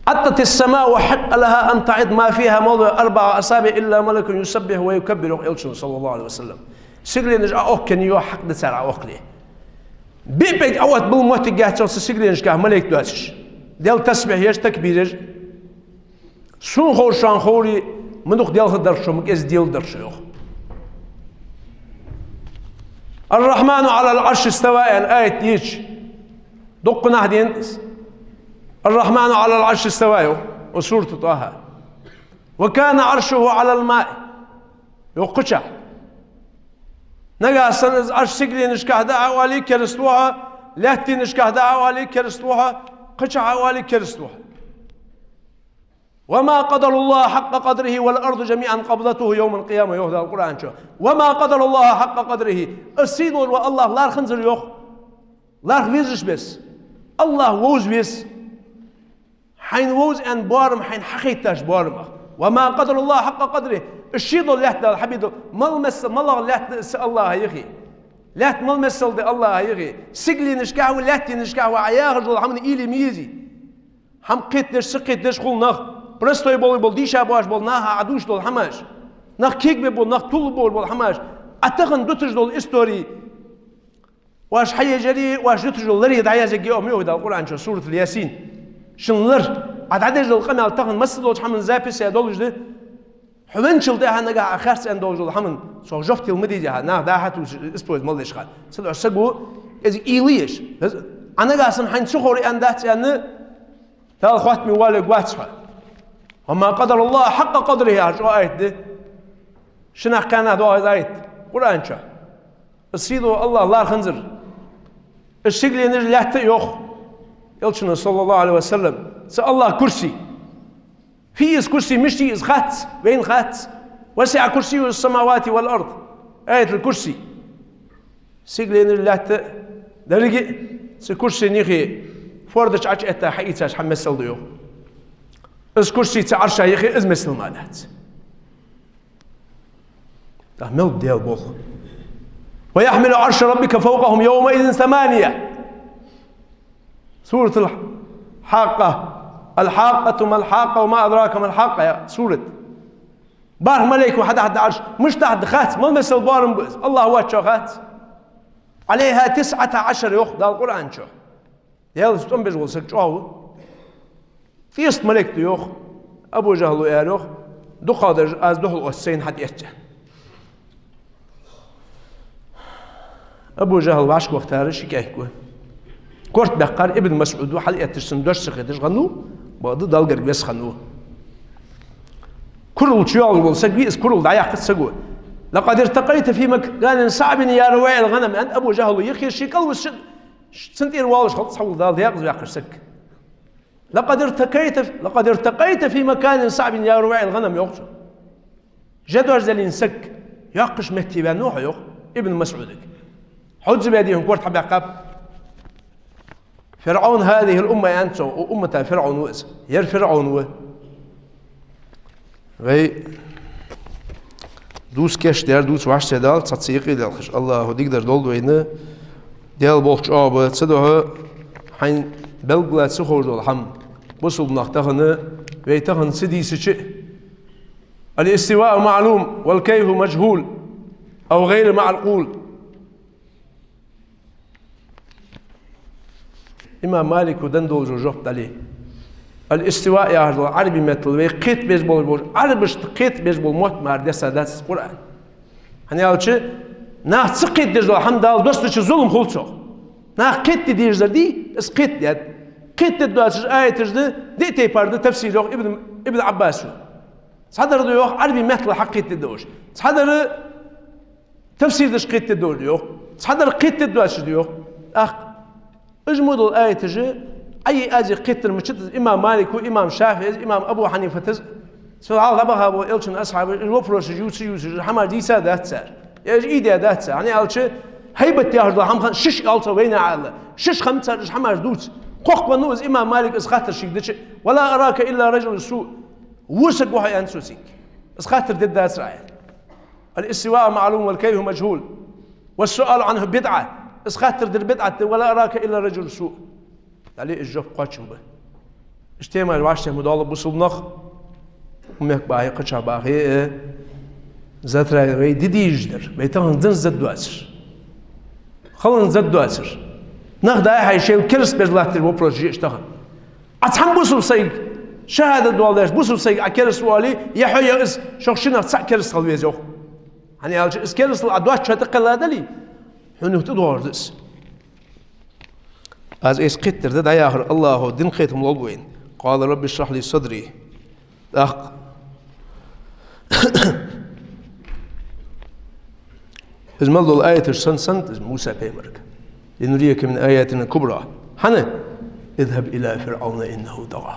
«عطت السماء حق لها أن تعض ما فيها موضع أربع أصابع إلا ملك يسبح ويكبر», йоах Элчано, صلى الله عليه وسلم. Сигаленаш Ӏоохкаеннай, йоах, хьакъ да цар Ӏоохкале. Биъ пӀелг Ӏооттабилла моттиг яц, йоах, цу сигаленашка малейк доацаш, Даьла тасбихь еш, такбир еш. Сона ховр, шоана ховр, ма дукха делхадаргда шо, ма кӀезига деладаргда шо, йоах. «الرحمن على العرش استوى» аьнна аят дийцача, дуккха наха денад из. «الرحمن على العرش استوى», йоах, укх сурат ТӀаха. «وكان عرشه على الماء», йоах кхычахьа. Нагахьа санна из Ӏарш сигаленашка дӀа а оале, кераста ва хьо, лаьттанашка дӀа а оале, кераста ва хьо, кхычахьа а оале, кераста ва хьо. «وما قدروا الله حق قدره والأرض جميعا قبضته يوم القيامة», йоах Дала Къуръан чу. «وما قدروا الله حق قدره». Из сий долаш вола АллахӀ лархӀанзар, йоах. ЛархӀа везаш бесса. АллахӀ вовза веза. Хьайна вовза аьнна боарам, хьайна хьахайташ боарам. «وما قدروا الله حق قدره». Из ший дола лаьтта Дала хьабе дола, мел мел лаьтта да из АллахӀа яхе. Лаьтта мел мел да АллахӀа яхе. Сигаленашка ва, лаьттанашка ва Ӏа яхаш дола хӀама уйла ма езий. ХӀама кхетадеш, ца кхетадеш хул нах. Простой бола, бола дийша боацаш бола наха Ӏа дувцаш дола хӀамаш. Нах кегабе бола, нах тувлабеш бола хӀамаш. Ӏа тахан дуташ дола истори. Оаш хьаеш яри, оаш дуташ дола лар дӀаязъергья оаха, йоах Дала Къуръан чу, сурат ал-Ясин. Шун лар, Ӏа дӀадеш дола къамаьл тахан массадолча хӀаман запись а долаш да. Хьо венначул тӀехьагӀа нагахьа Ӏа харц аьнна долаш дола хӀаман цох жоп тела ма дезий хьа, наха дӀа-хьа тувсаш, использовать мел деш хьа. Цудухьа саго кӀезига уйла е езаш. Ана-, Ӏанагахьа санна хьайна ца ховр аьнна дац аьнна, Дала хоаттаме вале гвац хьо. «وما قدروا الله حق قدره» яхаш чӀоагӀа аят да. Шиннахьа кхаьннахьа доагӀа из аят Къуръан чу. Из сий дола АллахӀ лархӀанзар. Из сигаленаш, лаьтта а, йоах Элчано, صلى الله عليه وسلم, цу АллахӀа курси. Кхы из курси мишта я из хац, вайна хац. وسع كرسيه السماوات والأرض. Аятуль-Курси. Сигаленаш, лаьтта, деррига а цу курсена юхе, форда чу Ӏочуэтта хьаийцача хӀама миссел да, йоах. Из курси цу Ӏарша юхе, из миссел мара дац. ТӀаккха мел да Даьла болх? ويحمل عرش ربك فوقهم يومئذ ثمانية. سورة الحاقة. الحاقة ما الحاقة وما أدراك ما الحاقة, яха сурат. БархӀ малейко хьадахьаргда Ӏарш. Мишта дахьаргда хац, мел миссел боарам ба из, АллахӀ воацачоа хац. عليها تسعة عشر, йоах Дала Къуръан чу. Даьлаца тӀом беш вола саг чӀоагӀа ва. ТӀеста малейк да, йоах. Абу ЖахӀала аьлар, йоах, дукхагӀдараш аз духьал оцу сайна хьатӀаэцча. Абу ЖахӀал вӀашка вахийтар ши кӀаьнк ва. Корта баьккхар Ибн МасӀуд ва, хьалъэтташ цунна дош ца хеташ хиннав, бакъда Далла гарга веза хиннав. Курал чу йоалаш вола саг ва из, курал дӀаяьккхача саго. لقد ارتقيت في مكان صعب يا راعي الغنم, аьннад Абу ЖахӀала, юххе ший кӀалвисача, цунна тӀера воалаш хилац хьо, Дала декъаза ваьккхача саг. لقد ارتقيت، لقد ارتقيت في مكان صعب يا راعي الغنم, йоах цо. Жа доаржадалийна саг йоккхача метте ваьннав хьо, йоах Ибн МасӀудага. Хьовзза ваьдий хьона, корта хьабаьккхаб. فرعون هذه الأمة, аьннад цо, укх уммата ФирӀовн ва из. Ер ФирӀовн ва. Вай дувца кийчдаьр, дувца вӀаштӀехьадалар, цхьацца юкъе лелхаш. АллахӀа дикадар долда вайна, Даьла болх чӀоагӀа ба. Цудухьа хьайна белгала ца ховш дола хӀама, бусалба нах тахан, вай тахан ца дийцача а: الاستواء معلوم والكيف مجهول أو غير معقول. Имам Малика денна долча жоп дале. الاستواء яхаш дола Ӏарбий меттала вай кхетабеш бола, бола, Ӏарбашта кхетабеш бола мотт мара десса дац Къуръан. ХӀана аьлча, нах ца кхетадеш дола хӀама Дала доссача зулам хул цох. Нах кхетаде дезар дий, из кхетадаьд. Кхетадергдоацаш аяташ да, диъ тайпара да тафсир, йоах Ибн, Ибн Ӏаббаса. Цхьадар да, йоах, Ӏарбий меттала хьакхетадергдолаш. Цхьадар тафсир деш кхетадергдолаш да, йоах. Цхьадар кхетадергдоацаш да, йоах. ТӀаккха уж мо дола аяташ Ӏа а, аз а кхетадергда ма дац имам Малика, имам ШафиӀийс, имам Абу Хьанифатас, цул хьалха дӀабаха бола Элчан асхьабаш, уж вопросаш ювца, ювцаш, уж хӀамаш дийца дац цар. Е уж ийдеш дац цар. ХӀана аьлча, хӀайбат яхаш дола хӀама хиннад, шиш оал цо вайна Ӏа аьнна. Шиш хиннад цар уж хӀамаш дувца. Кхоккха веннав из имам Малик, из хаттар шийга дича: ولا أراك إلا رجل سوء. Вур саг ва хьо, аьннад цо цига. Из хаттар дергдацар Ӏа, аьнна. الاستواء معلوم والكيف مجهول والسؤال عنه بدعة. Из хаттар дар бидӀат да, ولا أراك إلا رجل سوء. ДӀале, из жоп кхоачам ба. Иштта темаш вӀаштӀехьа ма доалла бусалба нах. Хьо мехка бахе, кхычахьа бахе, э, затра вай де дезаш дар. Вай тахан зенна зада доацар. Халонна зада доацар. Нах дӀа-хьа шоайла кераста беш латташ вопрос я уж тахан. Ӏа цхьан бусалба сайга, шахӀадат доаладеш бусалба сайга Ӏа кераста ва оале, е хьо, е из, шух шиннех цаӀ кераста хила веза, йоах. ХӀана аьлча, из керастал Ӏа доацачоа тӀакхелла дале, хьона юха тӀадоагӀаш да из. Аз айса кхетадар да дӀаяхар, АллахӀа дин кхетам лолба вайна. قال رب اشرح لي صدري. ТӀаккха из мел дола аяташ санна, санна, из Муса пайхамарга: لنريك من آياتنا الكبرى. ХӀана? اذهب إلى فرعون إنه طغى.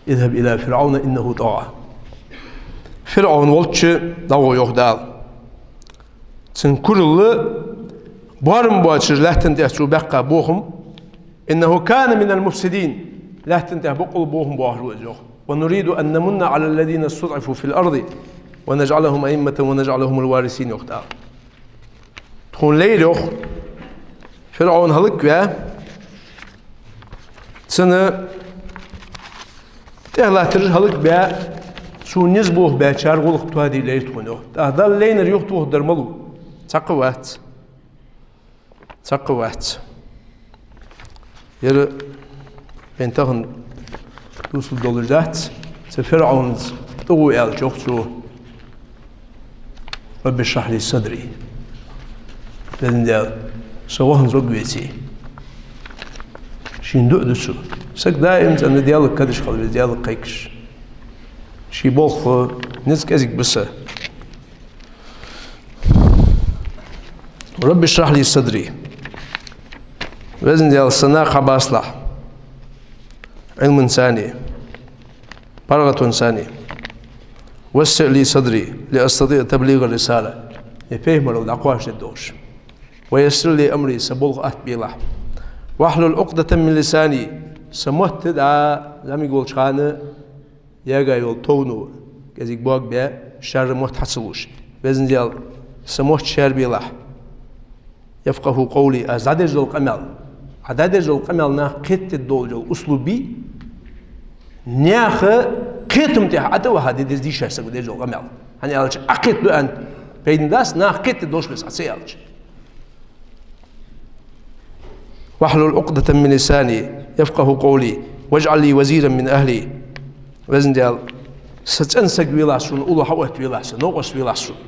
اذهب إلى فرعون إنه طغى. ФирӀовн волча дӀагӀо, йоах Дала. Цун курал боарам боацаш лаьттан тӀа цо баьккха бохам. إنه كان من المفسدين. Лаьттан тӀа бокъонца бохам боахаш ва из, йоах. ونريد أن نمن على الذين استضعفوا في الأرض ونجعلهم أئمة ونجعلهم الوارثين, йоах Дала. Тхона лайра, йоах, ФирӀовн хӀалакваь, цун тӀехьа латтараш хӀалакбаь, цо низ болх баьчар гӀулакх тоаде лайра тхона, йоах. ТӀаккха Далла лайнар юхатохаргдар малув? Цхьаккха вац. Цхьаккха вац. Ер вайна тахан дувцал долаш дац. Цу ФирӀовнца тӀагӀо аьлча, йоах цо: رب اشرح لي صدري. Везан Даьла, са вахана зӀамига веце. Шийна дуӀа ду цо. Саг даим цӀена Даьлага кадаш хила веза, Даьлага кхайкаш. Ший болх низ кӀезига ба са. رب اشرح لي صدري. Везан Даьла, са накха хьабаслахь Ӏилман цане. ПаргӀата сан. وسع لي صدري لأستطيع تبليغ الرسالة. Ер пайхамарал дӀакхоачашдергдолаш. ويسر لي أمري, са болх атта белахь. واحلل عقدة من لساني, са мотт дӀа зӀамига волча хана яьга йола товно, кӀезига бог бе, шаьра мотт хьа ца луш. Везан Даьла, са мотт шаьра белахь. يفقهوا قولي, аз дӀадеш дола къамаьл. Аз дӀадеш дола къамаьл наха кхетадеш дола услуби, наьха кхетам тӀа Ӏо а ваха де деза дийша саг деш дола къамаьл. ХӀана аьлча, Ӏа кхетаду аьнна пайда дац, наха кхетадеш долаш веза Ӏа ца аьлча. واحلل عقدة من لساني يفقهوا قولي واجعل لي وزيرا من أهلي. Везан Даьла, са цӀена саг велахь сона, уллув хьаотта велахь са, новкъост велахь сона.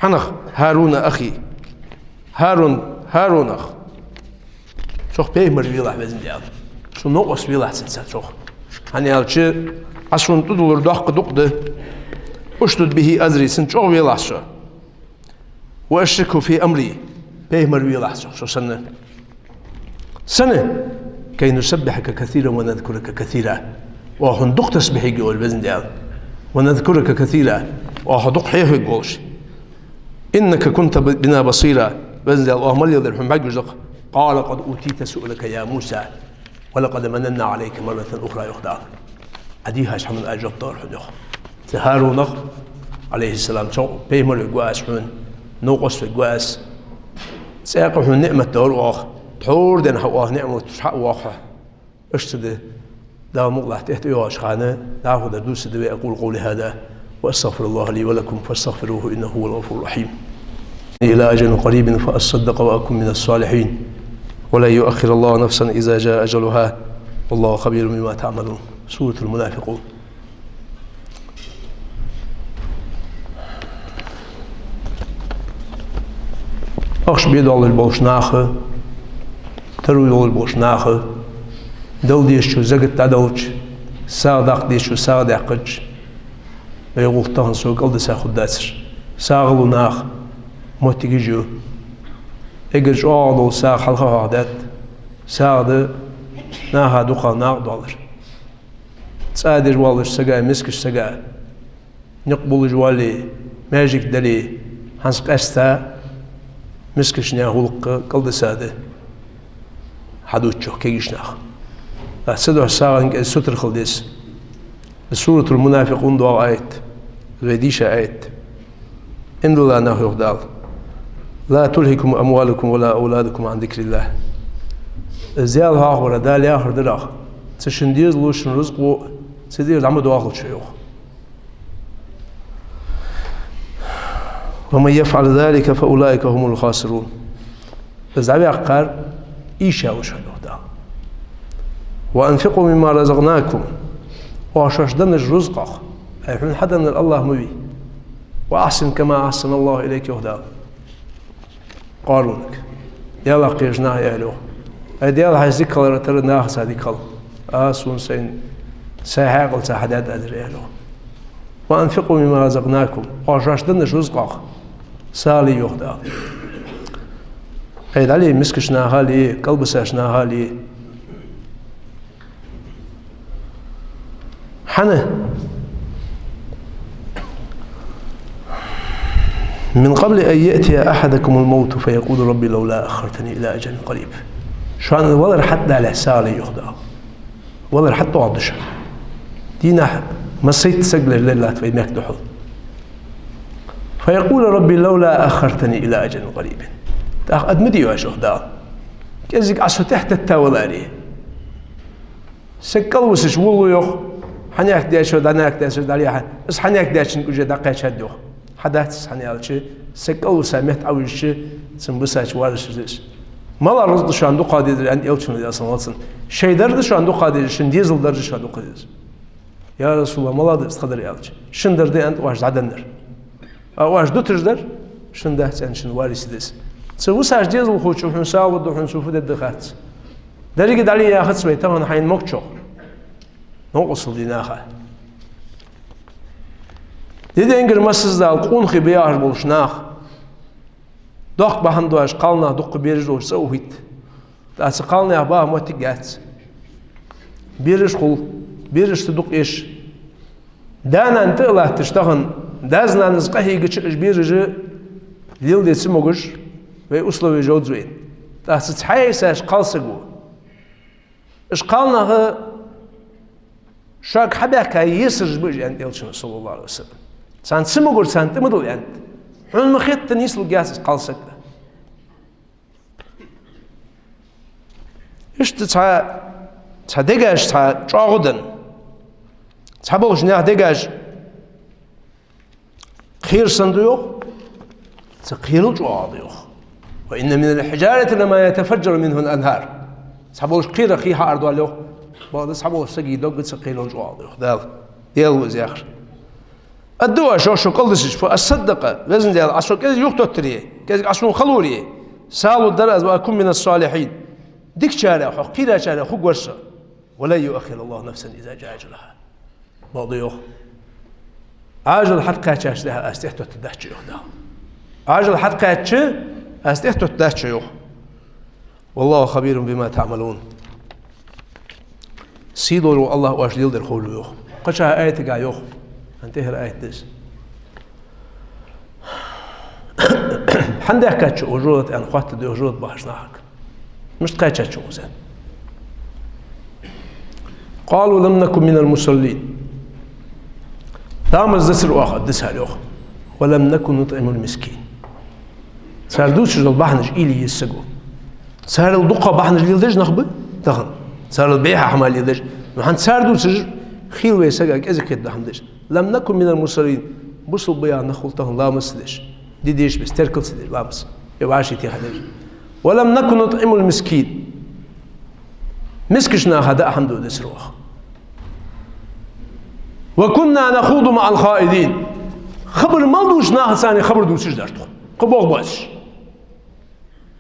ХӀанз ХӀарун ахи. ХӀарун, ХӀарунах. Цох пайхамар велахь, Везан Даьла. Сона новкъост велахь цунца цох. ХӀана аьлча, Ӏа сона тӀадуллар доккха дукъ да. اشدد به أزري, цунца чӀоагӀа велахь со. وأشركه في أمري, пайхамар велахь цох, со санна. Сенна? كي نسبحك كثيرا ونذكرك كثيرا. Оаха хьона дукха тасбихь ергйолаш, Везан Даьла. ونذكرك كثيرا. Оаха хьо дукха хьоахавергволаш. إنك كنت بنا بصيرا. Везан Даьла, оаха мел леладер хьона бӀаргагуш да-кх. قال قد أوتيت سؤلك يا موسى. ولقد مننا عليك مرة أخرى, йоах Дала. Ӏа дийхача хӀаман Ӏа жоп далар хьона, йоах. Цу ХӀарунах, Ӏалайхи ссалам, цох пайхамар вергва аз хьона, новкъост вергва аз. ЦӀаькха хьона ниӀмат далар оаха, тхьовра денна хьа оаха ниӀматаш хьа а воаккх хьо. Иштта да, Дала мукъалахь тӀехьа тӀайоагӀача хана дӀахо дар дувцаргда вай. أقول قولي هذا وأستغفر الله لي ولكم فاستغفروه إنه هو الغفور الرحيم. إلى أجل قريب فأصدق وأكن من الصالحين ولن يؤخر الله نفسا إذا جاء أجلها والله خبير بما تعملون. سورة المنافقون. Ахча бе долаш болча наха, таро долаш болча наха, дала дезачо закат дӀадалча, сагӀа даккха дезачо сагӀа даьккхача, вай гӀулакх тахан сога кӀалдиса хургдацар. СагӀа лу наха, моттиг йиш я. Эггара чӀоагӀа дола сагӀа хьалха хьоахадаьд, сагӀа да наха дукхагӀа накъадоалар. ЦӀа деш воаллача сага, мискача сага, никъ булаш воалле, маьждиг дале, хӀанз къаьстта мискача наьха гӀулакх кӀалдиса да хьадувцачох кегийча наха. Ас ца дохьа сагӀан кӀезига сутара хила деза. Суратул-Мунафикъун доагӀа аят, вай дийша аят. Иман дилла нах, йоах Дала: لا تلهكم أموالكم ولا أولادكم عن ذكر الله. Из Даьла хьоахавар, Дала яхар дар-кх, цу шун дезало, шун рузкъо цу тӀера дӀа ма доахалда шо, йоах. ومن يفعل ذلك فأولئك هم الخاسرون. Из дӀаваьккхар ийша ва шоана, йоах Дала. وأنفقوا مما رزقناكم. Оаха шоашта деннача рузкъах, ай хьона хьаденнар АллахӀ ма вий. وأحسنوا كما أحسن الله إليك, йоах Дала Къарунага. Даьлах кхераш наха аьлар, йоах: ай, Даьла, хьайца дика хиларах тара нахаца дика хила. А, сона сайна, сай хьаькъалца хьадаьд аз ер, аьлар, йоах. وأنفقوا مما رزقناكم. Оаха шоашта деннача рузкъах сагӀа ле, йоах Дала. Ай, дӀале мискача наха а ле, кӀалбисача наха а ле. ХӀана? من قبل أن يأتي أحدكم الموت فيقول رب لولا أخرتني إلى أجل قريب. Шоана валар хьатӀадалалехь сагӀа ле, йоах Дала. Валар хьатӀадоагӀаргда шоана. Дийнахьа массайтта саг лер-, лералатт вай мехка духьал. فيقول رب لولا أخرتني إلى أجل قريب. ТӀаккха адам ма дий оаш, йоах Дала, кӀезига Ӏа со тӀехьатетта валаре. Саг кӀалвисача вувл, йоах, хьанехк дечо дӀанехк децар дӀалехьа, из хьанехк дечун кӀуже дӀакхаьчад, йоах. Хьадац из, хӀана аьлча, саг кӀалвиса метте Ӏовижача, цун бисача варасаш да уж. МалагӀа рузкъа да шоана дукха дезар, аьннад Элчано, Даьла салам хилда цунна. Шоай дар да шоана дукха дезар, шун дезала дар да шоана дукха дезар. Я РасулаллахӀ, малагӀа да из тха дар, аьлча? Шун дар да, аьннад, оаш дӀаденнар. А оаш дуташ дар шун дац, аьнна, шун варис да из. Цу висача дезалхочо хьона сагӀа лургда, хьона цо фу дергда хац. Деррига дӀале яхац вай тахан хьайна могачох. Новкъостал де наха. Ди денгара массаза Дала къонахий ба яхаш болча наха доккха бахьан доацаш, кхалнах дукха бераш долча цӀа а ухийт. ТӀаккха цу кхалнаьха баха моттиг яц. Бераш хул, берашца дукха эш, Да-нана тӀа а латташ тахан, дас-нанас къахьийгача уж безаш леладе ца могаш, вай условеш йовзаш вайна. ТӀаккха цхьа а йисаш кхалсаг ва. Уж кхалнах шуга хьабаьхка есараш ба уж, аьннад Элчано, саллаллахӀу Ӏалайхи ва саллам. Царна ца могар царна тӀа ма дилла, аьннад. Хьона ма хетта нийслургьяц из кхалсаг. Иштта цхьа, цхьа дегаш цхьа чӀоагӀа да. Цхьаболча наьха дегаш кхера санна да йоах, цу кхерал чӀоагӀа да йоах. «وإن من الحجارة لما يتفجر منه الأنهار». Цхьаболча кхерах хий хьаардоал йоах, бакъда цхьаболча сага дог цу кхерал чӀоагӀа да йоах. Дала, Дала ва из яхар. Аддуа шо, шо кӀалдисача, فأصدق, Везан Дала, Ӏа со кӀезига юхатоттаре, кӀезига Ӏа сона хиларе, салу дар аз, وأكن من الصالحين. Дикачарех, хьох кхийрачарех хургвар со. «ولن يؤخر الله نفسا إذا جاء أجلها». Бакъда йоах, Ӏажал хьатӀакхаьчача дехьа аз тӀехьатоттаргдац йоах Дала. Ӏажал хьатӀакхаьчача аз тӀехьатоттаргдац йоах. «والله خبير بما تعملون». Сийдолаш вола АллахӀ оаш леладер ховш ва йоах. Кхыча аятага йоах. ХӀанз тӀехьара аят да из. Хьан даьхкад шо укх жожагӀате аьнна хоаттаргда йоах жожагӀате бахача нахага. Мишта кхаьчад шо укхаза? «قالوا لم نك من المصلين». Ламаз дацар оаха, дацар йоах. «ولم نك نطعم المسكين». Цар дувцаш дола бахьанаш уйла е еза саго. Царел дукха бахьанаш леладеш нах ба тахан. Царел бӀеха хӀама леладеш. Но хӀанз цар дувцаш хила вай сага кӀезига хеташ дола хӀама деш. «لم نك من المصلين». Бусалба бола нах хул тахан ламаз ца деш, де дезача беса теркал ца деш ламаз, е вӀаший теха деш. «ولم نك نطعم المسكين». Мискача наха даа хӀама дувцаш дацар оаха. «وكنا نخوض مع الخائضين». Хабар мел дувцача нахаца цхьана хабар дувцаш дар тхо. Кхы бох боацаш.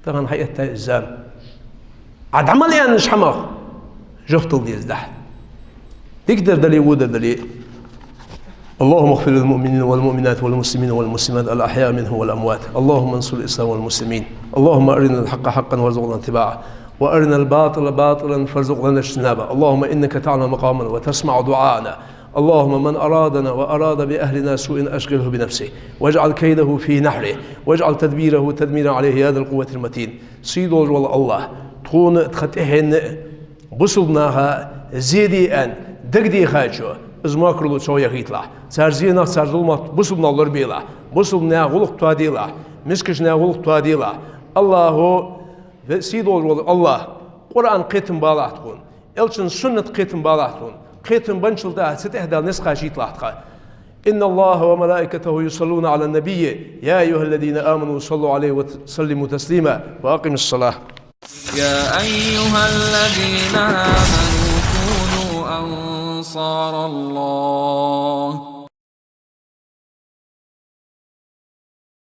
Тахан хьаэттай из зама. Ӏа дӀа мел аьннача хӀамах жоп дала деза дӀа. Дикадар дале, водар дале. اللهم اغفر للمؤمنين والمؤمنات والمسلمين والمسلمات الأحياء منهم والأموات. اللهم انصر الإسلام والمسلمين. اللهم أرنا الحق حقا وارزقنا اتباعه، وأرنا الباطل باطلا فارزقنا اجتنابه. اللهم إنك تعلم مقامنا وتسمع دعاءنا. اللهم من أرادنا وأراد بأهلنا سوءا أشغله بنفسه، واجعل كيده في نحره، واجعل تدبيره تدميرا عليه يا ذا القوة المتين. Сийдолаш вола АллахӀ, тхона а тха тӀехьенна а бусалба наха зе де аьнна дагадехачо, из мокралу цох яхийталахь. Цар зенах, цар зуламах бусалба нах лорабелахь. Бусалба наьха гӀулакх тоаделахь. Мискача наьха гӀулакх тоаделахь. АллахӀо, ве-, сийдолаш вола АллахӀ, Къуръан кхетам балахь тхона. Элчан суннат кхетам балахь тхона. Кхетам бенначул тӀехьагӀа цу тӀехьа Дала низ кхоачийталахь тха. إن الله وملائكته يصلون على النبي، يا أيها الذين آمنوا صلوا عليه وسلموا تسليما. وأقم الصلاة. يا أيها الذين آمنوا كونوا أنصار الله.